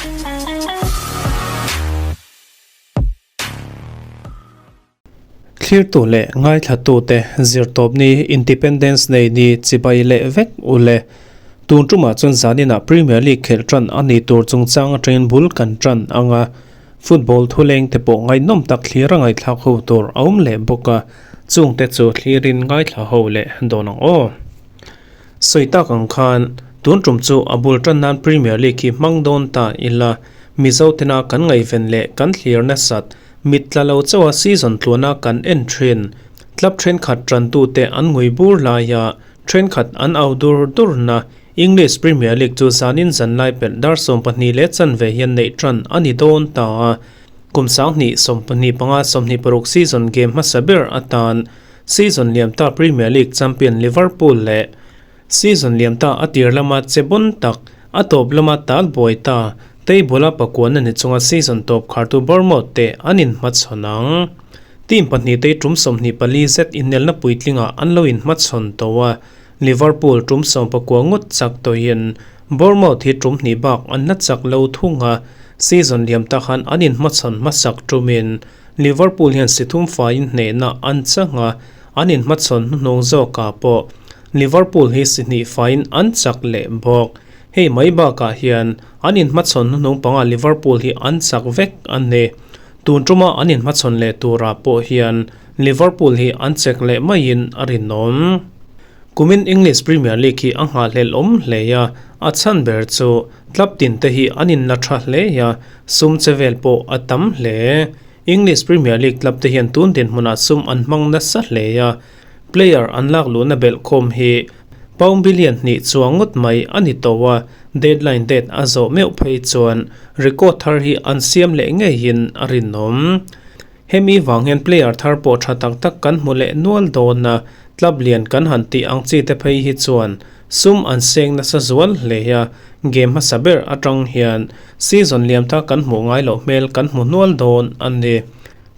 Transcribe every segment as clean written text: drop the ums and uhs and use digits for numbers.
Thlirtu leh ngaithlatute Zirtawpni Independence Day ni chibai leh vek u le. Tun tumah chuan zaninah Premier League khelh tan a ni tur chungchang atangin bul kan tan ang a, football thuleng te pawh ngaihnawm tak thlir a ngaihthlak ho tur a awm leh bawk a, chungte chu thlirin ngaithla ho leh dawn ang aw. Sawi tak ang khan tun tum chu a bul tan nan Premier League hi hmang dawn ta ila, Mizo tena kan ngaihven leh kan thlir nasat Mit tla lo chauha season tluana kan en thin. Club thenkhat tantute an ngui bur laia thenkhat an au dur durna English Premier League chu zanin zanlai pelh dar 12 leh chanve hian neih tan a ni dawn ta a. Kum 20 25 26 season game hmasa ber atan season liam ta Premier League champion Liverpool leh Season liam ta a tir lama che bon tak, a tawp lama tal buai ta, table a pakuan a ni chunga season tawp khartu Bournemouth te an inhmachhawn ang. Team pahnihte tum 24 zet inelna puitlingah an lo inhmachhawn tawh a, Liverpool tum 19 ngawt chak tawhin Bournemouth hi tum hnih bak an la chak lo thung a, season liam ta khan an inhmachhawn hmasak tumin Liverpool hian si thum faiin hnehna an chang a, an inhmachhawn hnuhnung zawkah pawh Liverpool hi si hnih faiin an chak leh bawk. Hei mai bakah hian an inhmachhawn hnuhnung panga Liverpool hi an chak vek a ni. Tun tuma an inhmachhawn leh turah pawh hian Liverpool hi an chek leh maiin a rinawm. Kumin English Premier League hi a nghahhlelh awm hle a, a chhan ber chu club tin te hi an inla tha hle a, sum che vel pawh a tam hle. English Premier League club te hian tun dinhmunah sum an hmang nasa hle a, Player an lak luhna belhkhawm hi pound billion hnih chuang ngawt mai a ni tawh a, deadline date a zawh meuh phei chuan record thar hi an siam leh ngeiin a rinawm. Hemi vang hian player thar pawh tha tak tak kan hmu leh nual dawn a, club lian kan han tih ang chi te phei hi chuan sum an seng nasa zual hle a, game hmasa ber atang hian season liam ta kan hmuh ngai loh hmel kan hmu nual dawn a ni.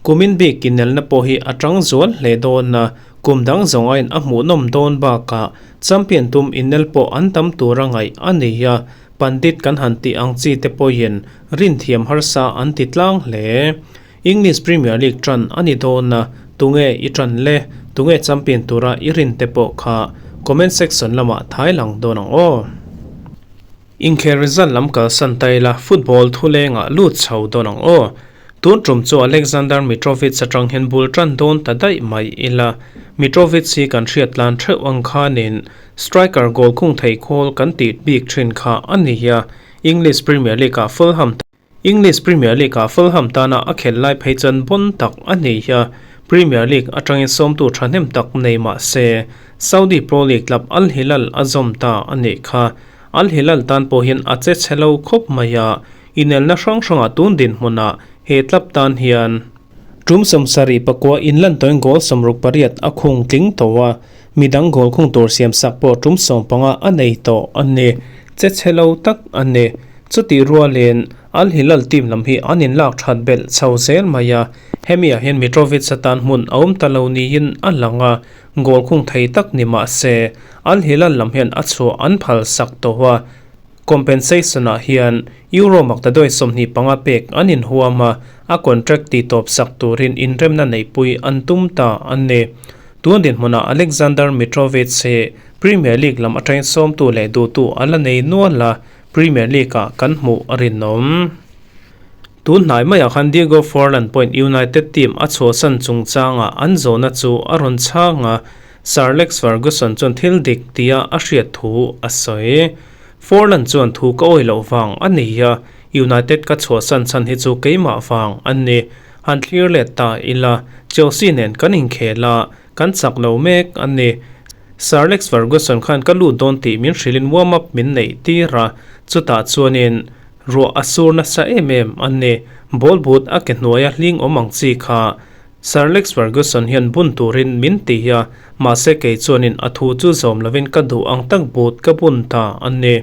Kumin bik inelna pawh hi a tang zual hle dawn a, kum dang zawng aiin a hmuhnawm dawn bakah champion tum inel pawh an tam tur a ngaih a ni a, pandit kan han tih ang chi te pawhin rinthiam harsa an ti tlang hle. English Premier League tan a ni dawn a, tunge i tan le, tunge champion tura i rin te pawh kha comment section lamah thai lang dawn ang aw. Inkhel result lam kalsan ta ila football thulengah lut chho dawn ang aw. Tun tum chu Alexander Mitrovic atang hian bul tan dawn ta daih mai ila. Mitrovic hi kan hriat tlan theuh ang khanin striker goal khung thei khawl kan tih bik thin kha a ni a, English Premier League ah Fulham English Premier League ah Fulham tana a khelh lai phei chuan bon tak a nei a, Premier League atangin sawmtu thahnem tak nei mah se Saudi Pro League club Al Hilal a zawm ta a nih kha. Al Hilal tan pawh hian a che chhe lo khawp mai a, inelna hrang hrangah tun dinhmunah he club tan hian tum 79 inlan tawhin goal 68 a khung tling tawh a, midang goal khung tur siamsak pawh tum 15 a nei tawh a ni. Che chhe lo tak a ni. Chutih rualin Al Hilal team lam hi an inlak that belh chho zel mai a, hemi ah hian Mitrovic atan hmun a awm ta lo niin a lang a, goal khung thei tak ni mah se Al Hilal lam hian a chhuah an phal sak tawh a, compensation ah hian Euro maktaduai 25 pek an inhuam a, a contract ti tawp sak turin inremna neihpui an tum ta a ni. Tun dinhmunah Alexander Mitrovic hi Premier League lam atangin sawmtu leh duhtu a la nei nual a, Premier League ah kan hmuh a rinawm. Tun hnai maiah khan Diego Forlan pawhin United team a chhuahsan chungchangah an zawhna chu a rawn chhang a, Sir Alex Ferguson chuan thil dik tia a hriat thu a sawi. Forlan chuan thu ka awi loh vang a ni a, United ka chhuahsan chhan hi chu keimah vang a ni. Han thlir let ta ila, Chelsea nen kan inkhel a, kan chak lo mek a ni. Sir Alex Ferguson khan ka lut dawn tih min hrilhin warm up min neih tir a, chutah chuanin ruah a sur nasa em em a ni. Ball but a ke hnuaia hling awm ang chi kha Sir Alex Ferguson hian bun turin min ti a, mahse kei chuanin a thu chu zawm lovin ka duh ang tak but ka bun ta a ni.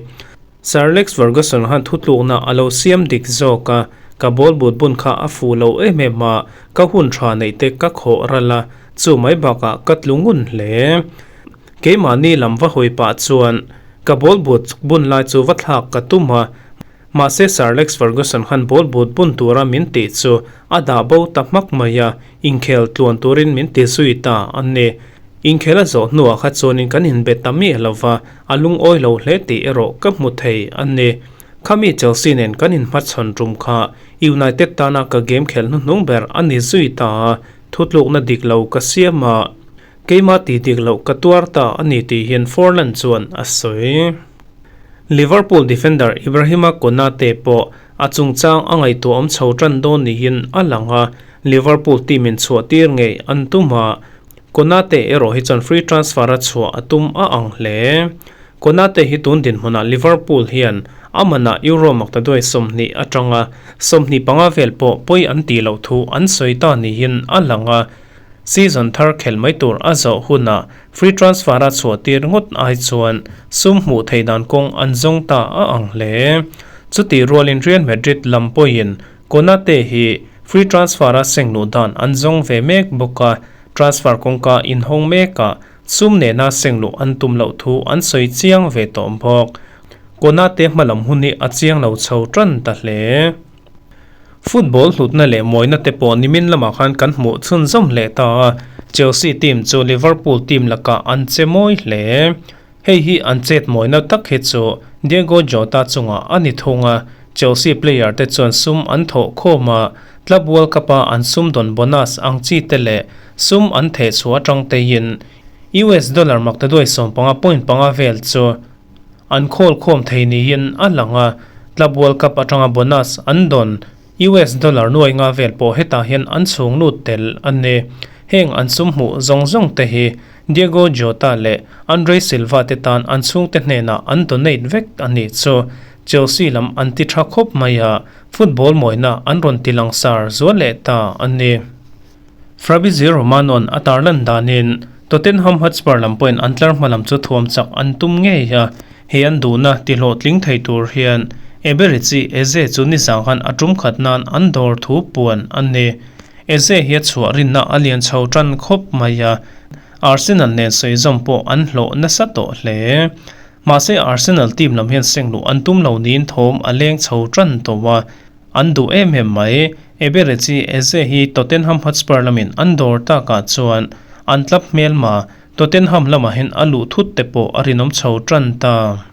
Sir Alex Ferguson khan thutlukna a lo siam dik zawk a, ka ball but bun kha a fuh lo em em a, ka hun tha neih te ka khawh ral a, Chu mai bakah ka tlu ngun hle. Keimahni lam va hawi pah chuan ka ball but bun lai chu va thlak ka tum a. Mahse Sir Alex Ferguson khan ball boot bun tura min tih chu a dah bo ta hmak mai a, inkhel tluan turin min ti zui ta a ni. Inkhel a zawh hnuah kha chuanin kan inbe ta miah lo va, a lungawi lo hle tih erawh ka hmu thei a ni. Khami Chelsea nen kan inhmachhawn tum kha United tana ka game khelh hnuhnung ber a ni zui ta a, thutlukna dik lo ka siam a, keimah tih dik loh ka tuar ta a ni tih hian Forlan chuan a sawi. Liverpool defender Ibrahima Konate pawh a chungchang a ngaihtuahawm chho tan dawn niin a lang a, Liverpool team in chhuah tir ngei an tum a, Konate erawh hi chuan free transfer a chhuah a tum a ang hle. Konate hi tun dinhmunah Liverpool hian a manah Euro maktaduai 20 atanga 25 vel pawh pawi an tih loh thu an sawi ta niin a lang a, season thar khelh mai tur a zawh hunah free transfer a chhuah tir ngawt ai chuan sum hmuh theih dan kawng an zawng ta a ang hle. Chutih rualin Real Madrid lam pawhin Konate hi free transfer a seng luh dan an zawng ve mek bawk a, transfer kawngka inhawng mekah Sum nena seng luh an tum loh thu an sawi chiang ve tawh bawk. Konate hmalam hun hi a chiang lo chho tan ta hle. Football hlutna leh mawina te pawh nimin lamah khan kan hmuh chhunzawm hle ta a, Chelsea team chu Liverpool team lakah an che mawi hle. Hei hi an chet mawina tak hi chu Diego Jota chungah a ni thung a, Chelsea player te chuan sum an thawh khawm a, Club World Cup a an sum dawn bonus ang chi te leh Sum an theh chhuah atang teiin US dollar maktaduai 15 point panga vel chu an khawl khawm thei niin a lang a, Club World Cup atanga bonus an dawn US dollar nuai nga vel pawh hetah hian an chhung lut tel a ni. Heng an sum hmuh zawng zawng te hi Diego Jota leh Andre Silva te tan an chhungte hnenah an donate vek a nih chu. Chelsea lam an ti tha khawp mai a, football mawina an rawn ti langsar zual leh ta a ni. Fabrizio Romano-a'n a tarlan danin Tottenham Hotspur lam pawhin an tlar hma lam chu thuam chak an tum ngei a, he an duhna tihlawhtling thei tur hian Eberechi Eze chu nizang khan a tum khat nan an dawr thu puan a ni. Eze hi a chhuah rinna a lian chho tan khawp mai a, Arsenal nen sawi zawm pawh an hlawh nasa tawh hle. Mahse Arsenal team lam hian seng luh an tum lo niin thawm a leng chho tan tawh a, An duh em em mai. Eberechi Eze hi Tottenham Hotspur lamin an dawr takah chuan an tlap hmelma Tottenham lamah hian a luh thut te pawh a rinawm chho tan ta.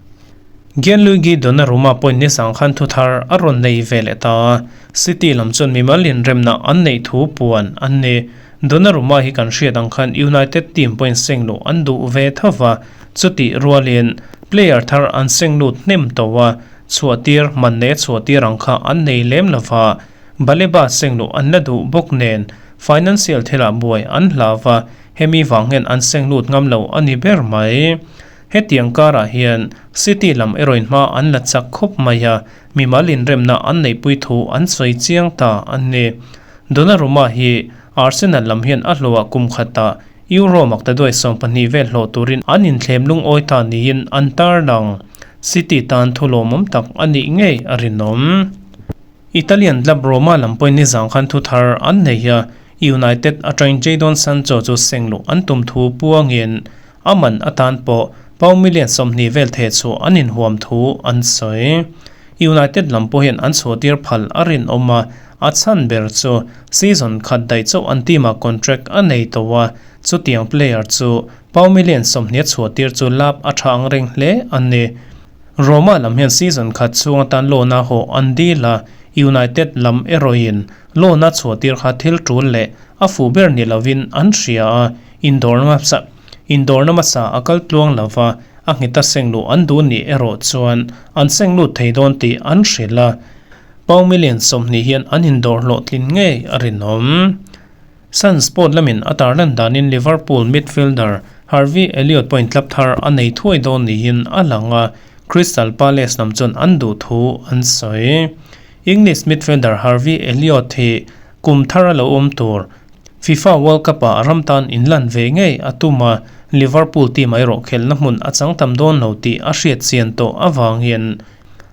Gianluigi Donnarumma pawhin nizang khan thu thar a rawn nei ve leh ta. City lam chuan mimal inremna an neih thu puan an ni. Donnarumma hi kan hriat ang khan United team pawhin seng luh an duh ve tho va, chutih rualin player thar an seng lut hnem tawh a, Chhuahtir, man leh chhuahtir ang kha an nei lem lo va, Baleba sengluh an la duh bawk nen financial thilah buai an hlau va, hemi vang hian an senglut ngam lo a ni ber mai. Hetiang karah hian City lam erawhin hma an la chak khawp mai a, mimal inremna an neihpui thu an sawi chiang ta a ni. Donnarumma hi Arsenal lam hian a hlawhah kum khatah Euro maktaduai 12 vel hlawh turin an inthlem lungawi ta niin an tarlang. City tan thu lawmawm tak a nih ngei a rinawm. Italian club Roma lam pawhin nizang khan thu thar an nei a, United atangin Jadon Sancho chu seng luh an tum thu puangin a man atan pawh pound million 20 vel theh chhuah an inhuam thu an sawi. United lam pawh hian an chhuahtir phal a rinawm a, A chhan ber chu season khat daih chauh an team ah contract a nei tawh a, chutiang player chu pound million 20 a chhuahtir chu lap a tha ang reng hle a ni. Roma lam hian season khat chhung atan loan a hawh an dil a, United lam erawhin loan a chhuahtir kha thil tul leh a fuh ber ni lovin an hria a, indawrna hmasa a kal tluang lova, a ngheta seng luh an duh nih erawh chuan an seng lut thei dawn tih an hrilh a. Pound million 20 hian an indawr hlawhtlin ngei a rinawm. Sun Sport lamin a tarlan danin Liverpool midfielder Harvey Elliott pawhin club thar a nei thuai dawn niin a lang a, Crystal Palace lam chuan an duh thu an sawi. English midfielder Harvey Elliott hi kum thar a lo awm tur FIFA World Cup-ah ram tan inlan ve ngei a tum a, Liverpool team erawh khelhna hmun a chang tam dawn lo tih a hriat chian tawh avangin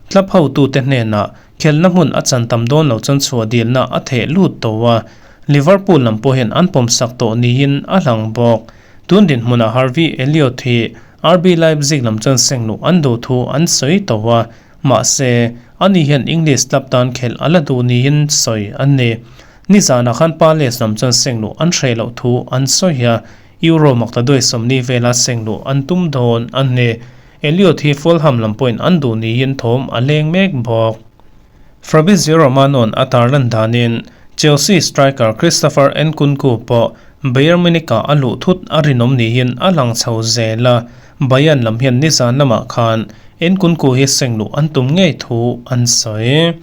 Club hotute hnenah khelhna hmun a chan tam dawn lo chuan chhuah dilna a theh lut tawh a, Liverpool lam pawh hian an pawmsak tawh niin a lang bawk. Tun dinhmunah Harvey Elliott hi RB Leipzig lam chuan seng luh an duh thu an sawi tawh a, Mahse, ani hian English club tan khelh a la duh niin sawi an ni. Nizanah khan Palace lam chuan sengluh an hreh loh thu an sawi a, Euro maktaduai 40 vela sengluh an tum dawn a ni. Elliot hi Fulham lam pawhin an duh niin thawm a leng mek bawk. Fabrizio Romano-a'n a tarlan danin Chelsea striker Christopher Nkunku pawh Bayern Munich-ah a luh thut a rinawm niin a lang chho zel a, Bayern lam hian nizan lamah khan Nkunku hi sengluh an tum ngei thu an sawi.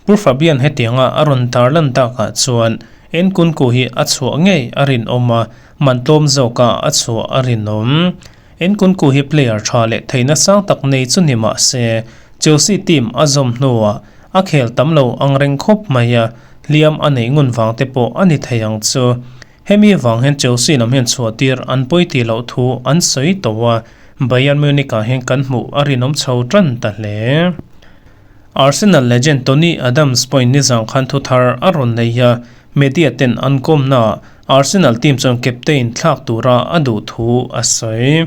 Pu Fabian hetianga a rawn tarlan takah chuan Nkunku hi a chhuah ngei a rinawm a, man tlawm zawka a chhuah a rinawm. Nkunku hi player tha leh theihna sang tak nei chu ni mah se, Chelsea team a zawm hnuah a khel tam lo ang reng khawp mai a, hliam a neih ngun vang te pawh a ni thei ang chu. Hemi vang hian Chelsea lam hian chhuah tir an pawi tih loh thu an sawi tawh a, Bayern Munich ah hian kan hmuh a rinawm chho tan ta hle. Arsenal legend Tony Adams pawhin nizang khan thu thar a rawn nei a, media ten an kawmnaah Arsenal team chuan captain thlak tura a duh thu a sawi.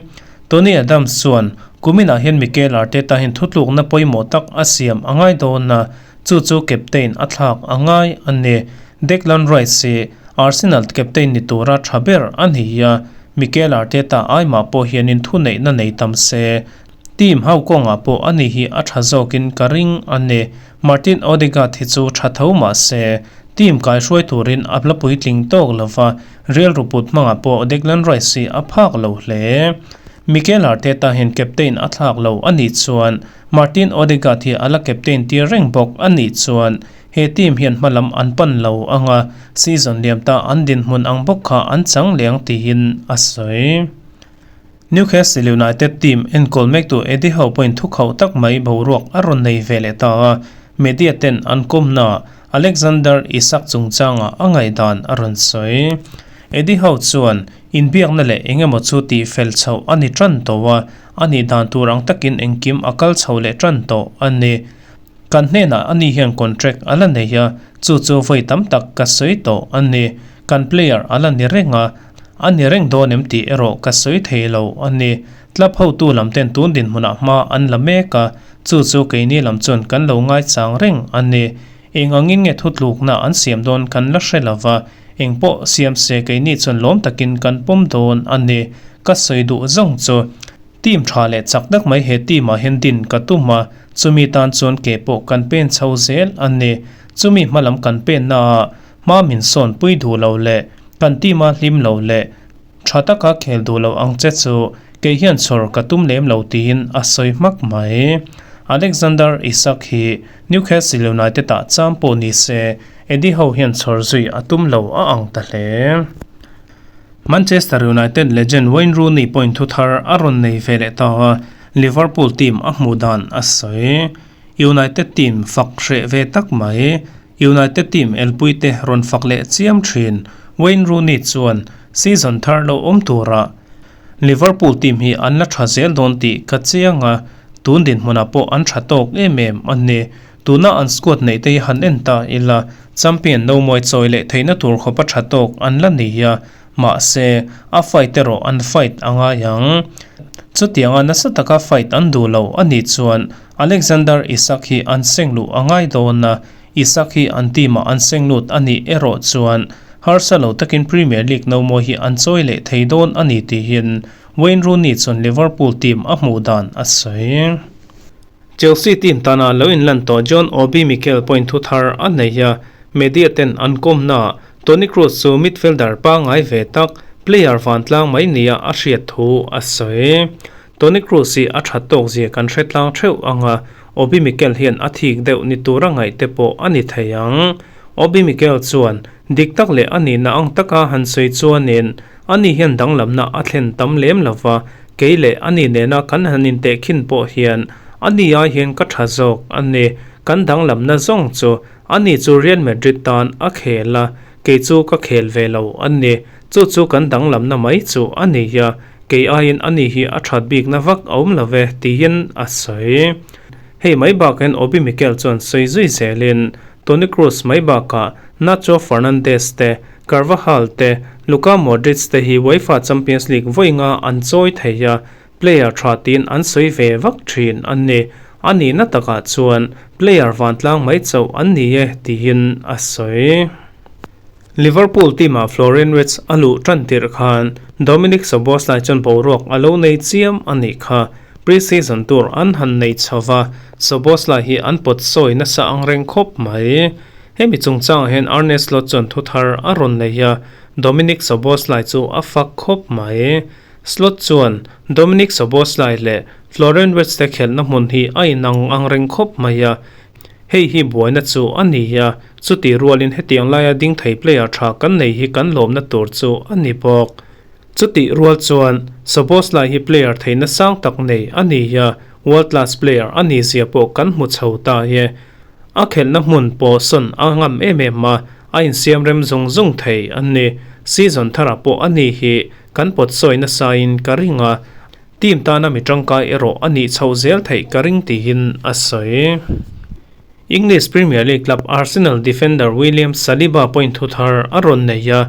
Tony Adams chuan, Kuminah hian Mikel Arteta hian thutlukna pawimawh tak a siam a ngai dawn a, chu chu captain a thlak a ngai a ni. Declan Rice hi Arsenal captain ni tura tha ber a ni a, Mikel Arteta aimah pawh hianin thuneihna nei tam se, Team ho kawngah pawh ani hi a tha zawkin ka ring a ni. Martin Odegaard hi chu tha tho mah se, team kaihruai turin a la puitling tawk lo va, Real ruput hmangah pawh Declan Rice hi a phak lo hle. Mikel Arteta hian captain a thlak lo a nih chuan Martin Odegaard hi a la captain tir reng bawk a nih chuan he team hian hmalam an pan lo ang a, season liam ta an dinhmun ang bawk kha an chang leng tiin a sawi. Newcastle United team enkawl mektu Eddie Howe pawhin thukhauh tak mai boruak a rawn nei ve leh ta a, media ten an kawmnaah Alexander Isak chungchangah a ngaihdan a rawn sawi. Eddie Howe chuan, Inbiakna leh eng emaw chu tih fel chhoh a ni tan tawh a, a nih dan tur ang takin engkim a kal chho leh tan tawh a ni. Kan hnenah ani hian contract a la nei a, chu chu vawi tam tak ka sawi tawh a ni. Kan player a la ni reng a, a ni reng dawn em tih erawh ka sawi thei lo a ni. Club hotu lam ten tun dinhmunah hma an la mek a, chu chu keini lam chuan kan lo ngaichang reng a ni. Eng angin nge thutlukna an siam dawn kan la hre lo va, eng pawh siam se keini chuan lawm takin kan pawm dawn a ni. Ka sawi duh zawng chu. Team tha leh chak tak mai he team ah hian din ka tum a, chumi tan chuan ke pawh kan pen chho zel a ni. Chumi hmalam kan penna ah hma min sawn pui duh lo leh kan team a hlim lo leh tha taka khel duh lo ang che chu kei hian chhawr ka tum lem lo tiin a sawi hmak mai. Alexander Isak hi Newcastle United ah cham pawh ni se Eddie Howe hian chhawr zui a tum lo a ang ta hle. Manchester United legend Wayne Rooney pawhin thu thar a rawn nei ve leh ta a, Liverpool team a hmuh dan a sawi. United team fak hreh ve tak mai. United team elpuite rawn fak leh chiam thin. Wayne Rooney chuan season thar lo awm turah Liverpool team hi an la tha zel dawn tih ka chiang a, tun dinhmunah pawh an tha tawk em em a ni. Tuna an squad neih te hi han en ta ila, champion no mawi chawi leh theihna tur khawpa tha tawk an la ni a, mahse, a fight erawh an fight a ngai ang. Chutianga nasa taka fight an duh lo a nih chuan Alexander Isak hi an seng luh a ngai dawn a, Isak hi an team ah an seng lut a nih erawh chuan harsa lo takin Premier League no mawi hi an chawi leh thei dawn a ni tihin Wayne Rooney chuan Liverpool team a hmuh dan a sawi. Chelsea team tana lo inlan tawh John Obi Mikel pawhin thu thar a nei a, media ten an kawmnaah Toni Kroos chu midfielder pangngai ve tak, player vantlang mai nia a hriat thu a sawi. Toni Kroos hi a that tawk zia kan hre tlang theuh ang a, Obi Mikel hian a thik deuh ni tura ngaih te pawh a ni thei ang. Obi Mikel chuan dik tak leh a nihna ang taka han sawi chuanin ani hian danglamna a thlen tam lem lo va, Kei leh ani nena kan han intehkhin pawh hian ani ai hian ka tha zawk a ni. Kan danglamna zawng chu ani chu Real Madrid tan a khel a, kei chu ka khel ve lo a ni. Chu chu kan danglamna mai chu a ni a, kei aiin ani hi a that bikna vak a awm lo ve tiin a sawi. Hei mai bakin Obi Mikel chuan sawi zui zelin Toni Kroos mai bakah Nacho Fernandez te, Carvajal te, Luka Modric te hi UEFA Champions League vawi nga an chawi thei a, player tha tiin an sawi ve vak thin a ni. A nihna takah chuan player vantlang mai chauh an ni e, tiin a sawi. Liverpool team-ah Florian Wirtz a luh tan tirh khan Dominik Szoboszlai chuan boruak a lo nei chiam a nih kha. Pre-season tur an han nei chho va, Szoboszlai hi an pawt sawi nasa ang reng khawp mai. Hemi chungchangah hian Arne Slot chuan thuthar a rawn nei a, Dominik Szoboszlai chu a fak khawp mai. Slot chuan Dominik Szoboszlai leh Florian Wirtz te khelhna hmun hi a inang ang reng khawp mai a, hei hi buaina chu a ni a, chutih rualin hetiang laia ding thei player tha kan nei hi kan lawmna tur chu a ni bawk. Chutih rual chuan Szoboszlai hi player theihna sang tak nei a ni a, world class player a ni zia pawh kan hmu chho ta e. A khelhna hmun pawh sawn a ngam em em a, a insiam rem zung zung thei a ni. Season tharah pawh a ni hi kan pawt sawi nasain ka ring a, team tana mi tangkai erawh a nih chhoh zel theih ka ring tiin a sawi. English Premier League club Arsenal defender William Saliba pawhin thu thar a rawn nei a,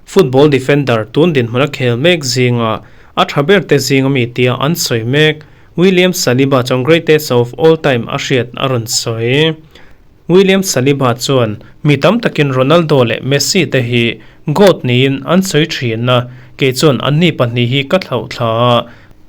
football defender tun dinhmun a khel mek zinga a tha ber te zinga mi tia an sawi mek. William Saliba chuan greatest of all time a hriat a rawn sawi. William Saliba chuan mi tam takin Ronaldo leh Messi te hi GOAT niin an sawi thin a, kei chuan anni pahnih hi ka thlauh thla a.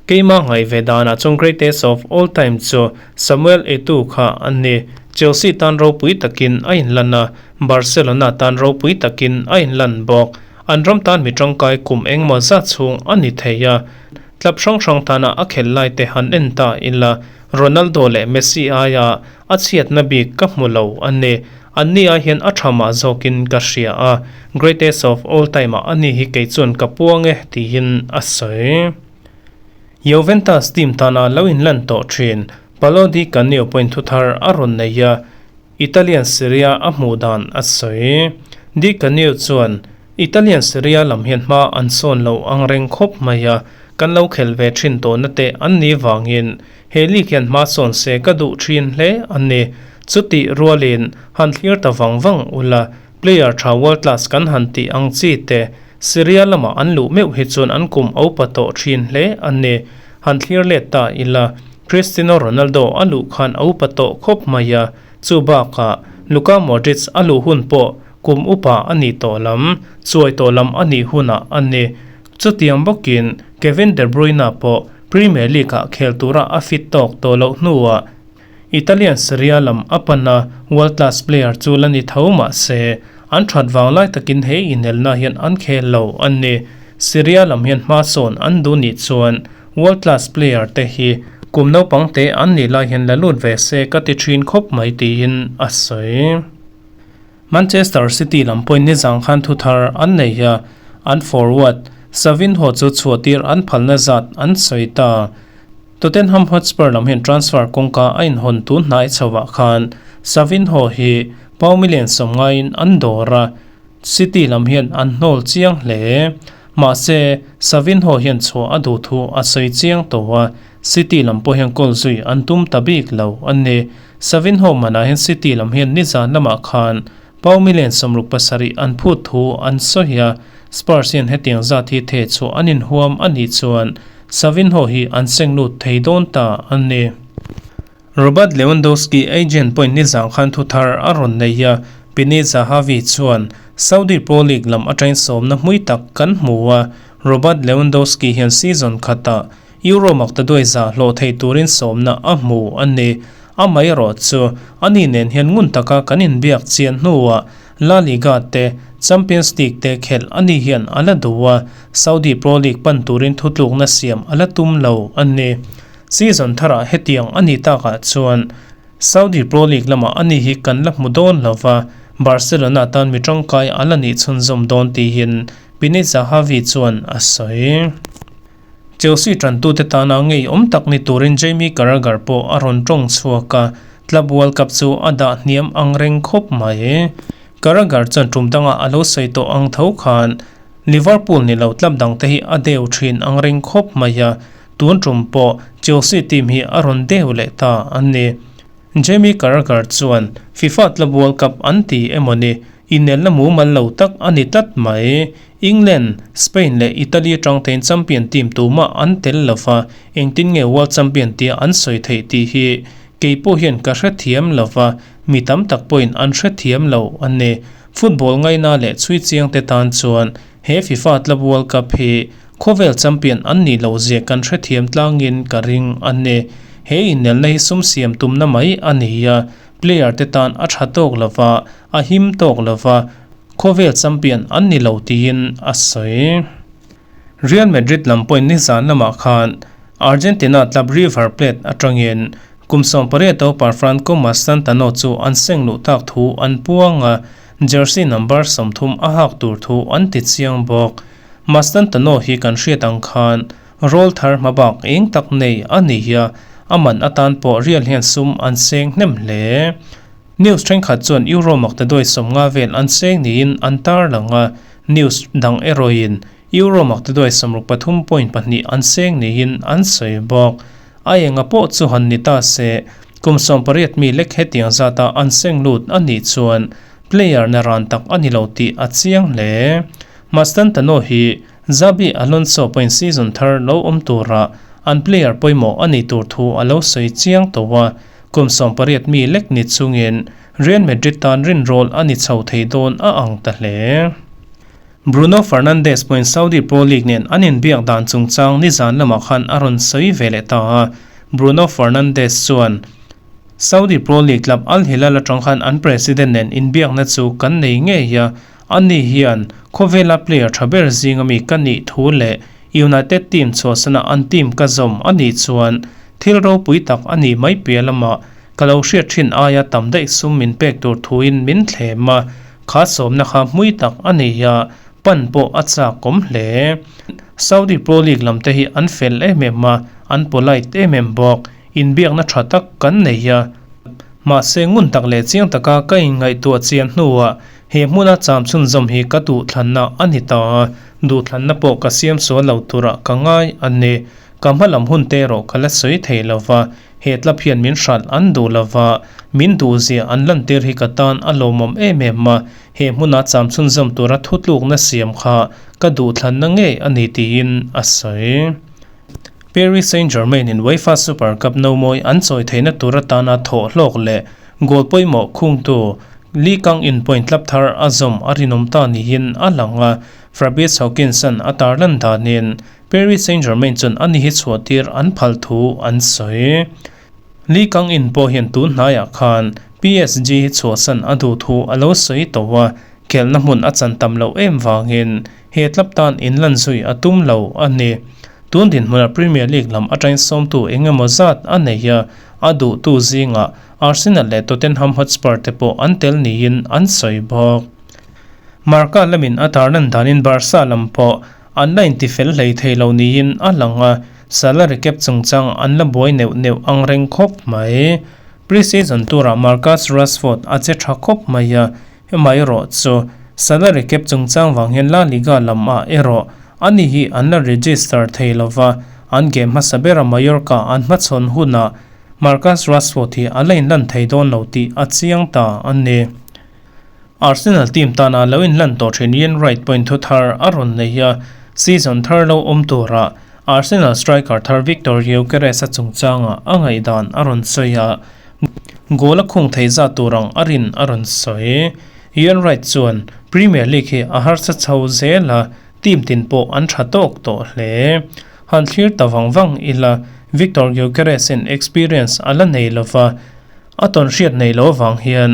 Keimah ngaih ve danah chuan greatest of all time chu Samuel Eto'o kha a ni. Chelsea tan ropui takin a inlan a, Barcelona tan ropui takin a inlan bawk. An ram tan mi tangkai kum engemaw zat chhung a ni thei a. Club hrang hrang tana a khelh lai te han en ta ila, Ronaldo leh Messi aia a chhiatna bik ka hmu lo a ni. Anni ai hian a tha mah zawkin ka hria a, greatest of all time ah ani hi kei chuan ka puang e tiin a sawi. Juventus team tana lo inlan tawh thin Paolo Di Canio pawhin thuthar a rawn nei a, Italian Serie A a hmuh dan a sawi. Di Canio chuan, Italian Serie A lam hian hma an sawn lo ang reng khawp mai a, kan lo khel ve thin tawhna te an nih vangin he league hian hma sawn se ka duh thin hle a ni. Chutih rualin han thlir ta vang vang ula, player tha world class kan han tih ang chi te Serie A lamah an luh meuh hi chuan an kum opa tawh thin hle a ni. Han thlir let ta ila, Cristiano Ronaldo a luh khan a upa tawh khawp mai a, chu bakah Luka Modric a luh hun pawh kum upa a nih tawh lam, chuai tawh lam a nih hunah a ni. Chutiang bawkin Kevin De Bruyne pawh Premier League-ah khel tura a fit tawk tawh loh hnuah Italian Serie A lam a pan a, world class player chu la ni tho mah se, an that vang lai takin he inelna hian an khel lo a ni. Serie A lam hian hma sawn an duh nih chuan world class player te hi kum naupang te an nih lai hian la lut ve se ka ti thin khawp mai tiin a sawi. Manchester City lam pawhin nizang khan thuthar an nei a, an forward Savinho chu chhuahtir an phalna zat an sawi ta. Tottenham Hotspur lam hian transfer kawngka a inhawn tun hnai chhovah khan Savinho hi pound million sawmngaiin an dawr a, City lam hian an hnawl chiang hle. Mahse, Savinho hian chhuah a duh thu a sawi chiang tawh a, City lam pawh hian goal zui an tum ta bik lo a ni. Savinho manah hian City lam hian nizan lamah khan pound million 67 an phut thu an sawi a, Spurs hian hetiang zat hi theh chhuah an inhuam a nih chuan Savinho hi an seng lut thei dawn ta a ni. Robert Lewandowski agent pawhin nizang khan thu thar a rawn nei a, Pini Zahavi chuan Saudi Pro League lam atangin sawmna hmui tak kan hmu a, Robert Lewandowski hian season khatah Euro maktaduai za hlawh thei turin sawmna a hmu a ni. Amaherawh chu ani nen hian ngun taka kan inbiak chian hnuah La Liga te, Champions League te khelh a ni hian a la duh a, Saudi Pro League pan turin thutlukna siam a la tum lo a ni. Season tharah hetiang a nih takah chuan Saudi Pro League lamah a ni hi kan la hmu dawn lo va, Barcelona tan mi tangkai a la nih chhunzawm dawn tihin Pini Zahavi chuan a sawi. Chelsea tantute tana ngeiawm tak ni turin Jamie Carragher pawh a rawn tawng chhuak a, Club World Cup chu a dah hniam ang reng khawp mai. Carragher chuan tum dangah a lo sawi tawh ang tho khan Liverpool ni lo club dangte hi a deu thin ang reng khawp mai a, tun tum pawh Chelsea team hi a rawn deu leh ta a ni. Jamie Carragher chuan FIFA Club World Cup an ti emaw ni, inelna mumal lo tak a ni tlat mai. England, Spain leh Italy atang tein champion team tumah an tel lo va, engtin nge world champion tia an sawi theih tih hi Kei pawh hian ka hrethiam lo va, mi tam tak pawhin an hrethiam lo a ni. Football ngaina leh chhui chiangte tan chuan he FIFA Club World Cup hi khawvel champion an nih loh zia kan hrethiam tlangin ka ring a ni. He inelna hi sum siam tumna mai a ni a, player te tan a tha tawk lo va, a him tawk lo va, khawvel champion an ni lo tiin a sawi. Real Madrid lam pawhin nizan lamah khan Argentina club River Plate atangin kum 18 upa Franco Mastantano chu an seng luh tak thu an puang a, jersey number 30 a hak tur thu an ti chiang bawk. Mastantano hi kan hriat ang khan rawl thar hmabak eng tak nei a ni a, a man atan pawh Real hian sum an seng hnem hle. News thenkhat chuan Euro maktaduai 50 vel an seng niin an tarlang a, News dang erawhin Euro maktaduai 63.2 an seng niin an sawi bawk. A enga pawh chu han ni ta se, kum 18 mi lek hetiang zata an seng lut a nih chuan player na ran tak a ni lo tih a chiang hle. Mastantano hi Xabi Alonso pawhin season thar lo awm tura an player pawimawh a nih tur thu a lo sawi chiang tawh a, kum 18 mi lek ni chungin Real Madrid tan rin rawl a ni chho thei dawn a ang ta hle. Bruno Fernandes pawhin Saudi Pro League nen an inbiak dan chungchang nizan lamah khan a rawn sawi ve leh ta a, Bruno Fernandes chuan, Saudi Pro League club Al Hilal atang khan an president nen inbiakna chu kan nei ngei a, ani hian khawvela player tha ber zinga mi ka nih thu leh United team chhuahsana an team ka zawm a nih chuan thil ropui tak a nih mai piah lamah Ka lo hriat thin aia tam daih sum min pek tur thuin min thlem a, kha sawmna kha hmui tak a nei a, pan pawh a chak awm hle. Saudi Pro League lam te hi an fel em em a, an polite em em bawk, inbiakna tha tak kan nei a. Mahse ngun tak leh chiang taka ka inngaihtuah chian hnuah he hmuna cham chhunzawm hi ka duhthlanna a ni ta a, duhthlanna pawh ka siam sual lo turah ka ngai a ni. Ka hma lam hun te erawh ka la sawi thei lo va, he tlap hian min hralh an duh lo va, min duhzia an lantir hi ka tan a lawmawm em em a, he hmuna cham chhunzawm tura thutlukna siam kha ka duhthlanna ngei a ni tiin a sawi. Paris Saint-Germain in UEFA Super Cup nomawi an chawi theihna tur atana thawh hlawk leh goal pawimawh khungtu Lee Kang-in point tlap thar a zawm a rinawm ta niin a lang a, Fabrice Hawkinson a tarlan danin Paris Saint-Germain chuan ani hi chhuahtir an phal thu an sawi. Lee Kang-in pawh hian tun hnaiah khan PSG hi chhuahsan a duh thu a lo sawi tawh a, khelhna hmun a chan tam loh em vangin he club tan inlan zui a tum lo a ni. Tun dinhmuna Premier League lam atangin sawmtu eng emaw zat a nei a, a duhtu zingah Arsenal leh Tottenham Hotspur te pawh an tel niin an sawi bawk. Marca lamin a tarlan danin Barca lam pawh An la intifel hlei thei lo niin a lang a, salary cap chungchang an la buai neuh neuh ang reng khawp mai. Pre-season turah Marcus Rashford a che tha khawp mai a, hemaherawh chu salary cap chungchang vang hian La Liga lam ah erawh ani hi an la register thei lo va, an game hmasa bera Mallorca an hmachhawn hunah Marcus Rashford hi a la inlan thei dawn lo tih a chiang ta a ni. Arsenal team tana lo inlan tawh thin Ian Wright pawhin thu thar a rawn nei a, season thar lo awm turah Arsenal striker thar Viktor Gyokeres a chungchangah a ngaihdan a rawn sawi a, goal a khung thei zat tur ang a rin a rawn sawi. Ian Wright chuan, Premier League hi a harsa chho zel a, team tin pawh an tha tawk tawh hle. Han thlir ta vang vang ila, Viktor Gyokeres in experience a la nei lova, A tawn hriat nei lo avang hian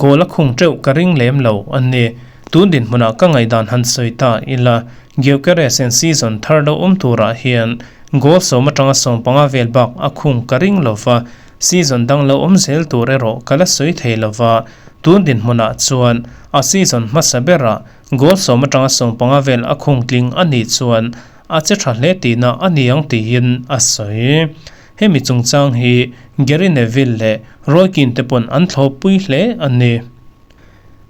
goal a khung teuh ka ring lem lo a ni. Tun dinhmunah ka ngaihdan han sawi ta ila, Gyökeres in season thar lo awm turah hian goal sawm atanga 15 vel bak a khung ka ring lo va, season dang lo awm zel tur erawh ka la sawi thei lo va, tun dinhmunah chuan a season hmasa berah goal sawm atanga 15 vel a khung tling a nih chuan a che tha hle tihna a ni ang tiin a sawi. Hemi chungchang hi Gary Neville leh Roy Keane te pawn an thlawppui hle a ni.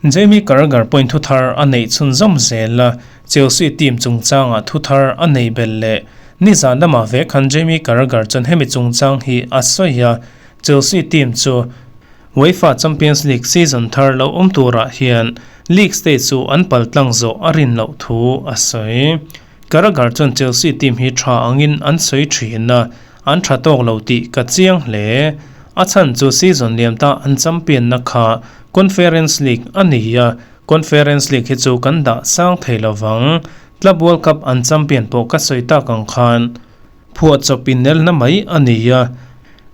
Jamie Carragher pawhin thu thar a neih chhunzawm zel a, Chelsea team chungchangah thu thar a nei belh leh. Nizan lamah ve khan Jamie Carragher chuan hemi chungchang hi a sawi a, Chelsea team chu UEFA Champions League season thar lo awm turah hian league stage chu an paltlang zawh a rin loh thu a sawi. Carragher chuan Chelsea team hi tha angin an sawi thin a, an tha tawk lo tih ka chiang hle. A chhan chu season liam ta an champion na kha Conference League a ni a, Conference League hi chu kan dah sang thei lo vang. Club World Cup an champion pawh ka sawi tak ang khan phuahchawp inelna mai a ni a,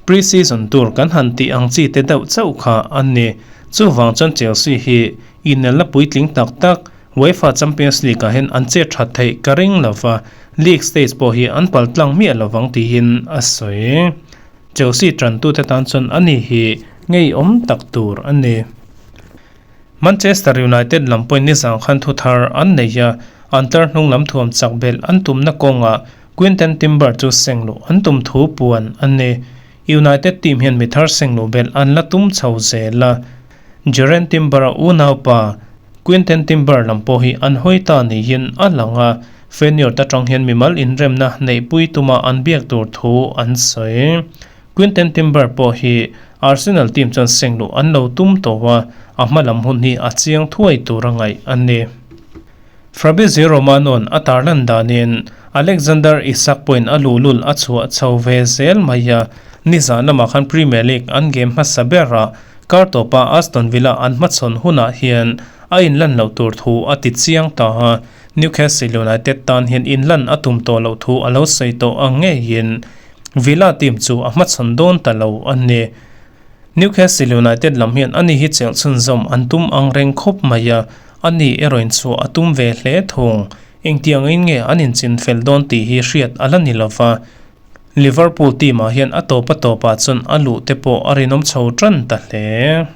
pre-season tur kan han tih ang chi te deuh chauh kha a ni. Chuvang chuan Chelsea hi inelna puitling tak tak UEFA Champions League ah hian an chet that theih ka ring lo va, league stage pawh hi an pal tlang miah lo vang tiin a sawi. Chelsea tantute tan chuan ani hi ngeiawm tak tur a ni. Manchester United lam pawhin nizang khan thu thar an nei a, an tlar hnung lam thuam chak belh an tumna kawngah Quinten Timber chu seng luh an tum thu puan a ni. United team hian mi thar seng luh belh an la tum chho zel a, Jurrien Timber-a unaupa Quinten Timber lam pawh hi an hawi ta niin a lang a, Feyenoord atang hian mimal inremna neihpui tuma an biak tur thu an sawi. Quinten Timber pawh hi Arsenal team chuan seng luh an lo tum tawh a, a hma lam hun hi a chiang thuai tur a ngaih a ni. Fabrizio Romano-a'n a tarlan danin Alexander Isak pawhin a luhlul a chhuah chho ve zel mai a, nizan lamah khan Premier League an game hmasa berah kar tawpa Aston Villa an hmachhawn hunah hian a inlan loh tur thu a ti chiang ta a, Newcastle United tan hian inlan a tum tawh loh thu a lo sawi tawh ang ngeiin Villa team chu a hmachhawn dawn ta lo a ni. Newcastle United lam hian ani hi chelh chhunzawm an tum ang reng khawp mai a, ani erawhin chhuah a tum ve hle thung. Engtiangin nge an inchin fel dawn tih hi hriat a la ni lo va, Liverpool team ah hian a tawp a tawpah chuan a luh te pawh a rinawm chho tan ta hle.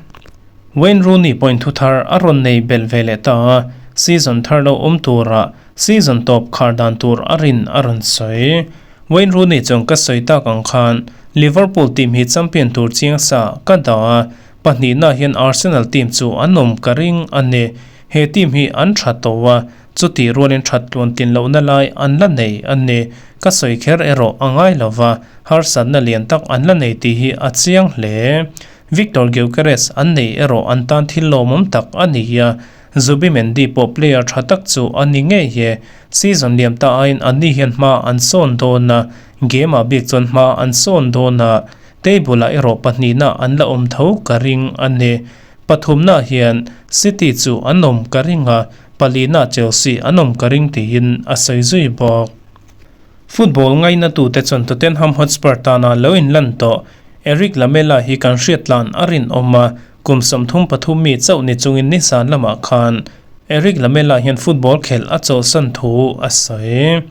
Wayne Rooney pawhin thu thar a rawn nei belh ve leh ta a, season thar lo awm turah season tawp khar dan tur a rin a rawn sawi. Wayne Rooney chuan ka sawi tak ang khan Liverpool team hi champion tur chiang sa ka dah a, pahnihna hian Arsenal team chu an awm ka ring a ni. He team hi an tha tawh a, Chutih rualin that tluan tlin lohna lai an la nei a ni. Ka sawi kher erawh a ngai lo va, harsatna lian tak an la nei tih hi a chiang hle. Viktor Gyökeres an nei erawh an tan thil lawmawm tak a ni a, Zubimendi pawh player tha tak chu a ni ngei e. Season liam ta aiin anni hian hma an sawn dawn a, game ah bik chuan hma an sawn dawn a, table ah erawh pahnihna an la awm tho ka ring a ni. Pathumna hian City chu an awm ka ring a, palina Chelsea an awm ka ring tiin a sawi zui bawk. Football ngainatute chuan Tottenham Hotspur tana lo inlan tawh Erik Lamela hi kan hriat tlan a rinawm a, kum 33 mi chauh ni chungin nizan lamah khan Erik Lamela hian football khelh a chawlhsan thu a sawi.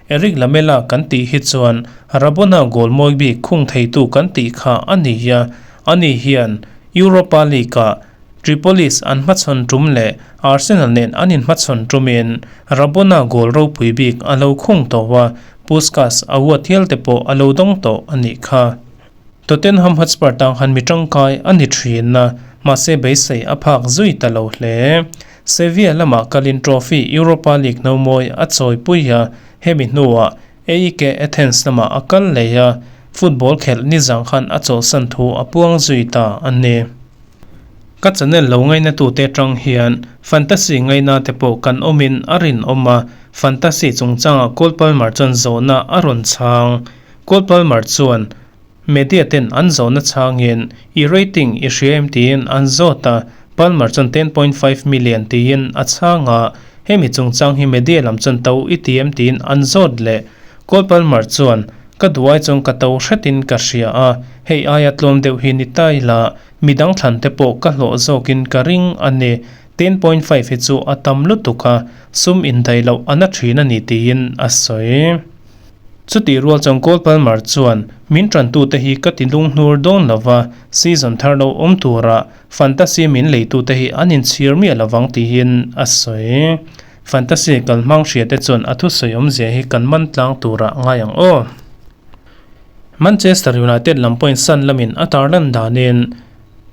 Erik Lamela kan tih hi chuan Rabona goal mawi bik khung theitu kan tih kha a ni a, ani hian Europa League-ah Tripolis an hmachhawn tum leh Arsenal nen an inhmachhawn tumin Rabona goal ropui bik a lo khung tawh a, Puskas award hial te pawh a lo dawng tawh a nih kha. Tottenham Hotspur tang han mi tangkai a ni thin a, mahse beisei a phak zui ta lo hle. Sevilla lamah kalin trophy Europa League nomawi a chawipui a, hemi hnuah AEK Athens lamah a kal leh a, football khelh nizang khan a chawlhsan thu a puang zui ta a ni. Ka channel lo ngainatute atang hian fantasy ngaina te pawh kan awmin a rinawm a, fantasy chungchangah Cole Palmer chuan zawhna a rawn chhang. Cole Palmer chuan media ten an zawhna chhangin i rating i hria em tiin an zawt a, Palmer chuan 10.5 million tiin a chhang a, hemi chungchang hi media lam chuan to i ti em tiin an zawt leh. Cole Palmer chuan Ka duai chuan ka to hretin ka hria a, hei aia tlawm deuh hi ni ta ila, midang thlan te pawh ka hlawh zawkin ka ring a ni. 10.5 hi chu a tam lutuk a, sum indaih loh a na thin a ni tiin a sawi. Chutih rual chuan Cole Palmer chuan, Min tantute hi ka ti lunghnur dawn lo va, season thar lo awm tura fantasy min leitute hi an inchhir miah lovang tiin a sawi. Fantasy kalhmang hria te chuan a thusawi awmzia hi kan man tlang turah ngai ang aw. Manchester United lam pawhin san lamin a tarlan danin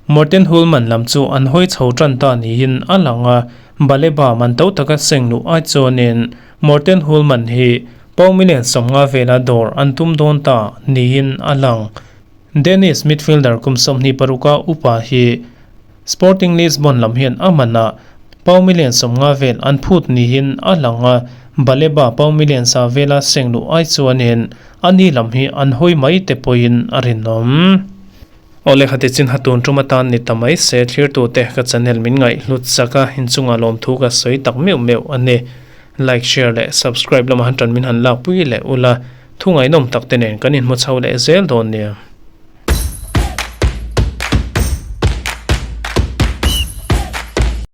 Morten Hjulmand lam chu an hawi chho tan ta niin a lang a, Baleba man to taka seng luh ai chuanin Morten Hjulmand hi pawng million 50 vela dawr an tum dawn ta niin a lang. Danish midfielder kum 26 a upa hi Sporting Lisbon lam hian a manah pau million 50 vel an phut niin a lang a, Baleba pau million 100 vela seng luh ai chuanin ani lam hi an hawi mai te pawhin a rinawm. Awle khati chin ha tun tum atan ni ta mai se thlirtute ka channel min ngaih hlut chak a, inchungah lawmthu ka sawi tak meuh meuh a ni. Like, share leh subscribe lamah han tan min han lakpui leh ula, thu ngaihnawm tak te nen kan inhmu chho leh zel dawn nia.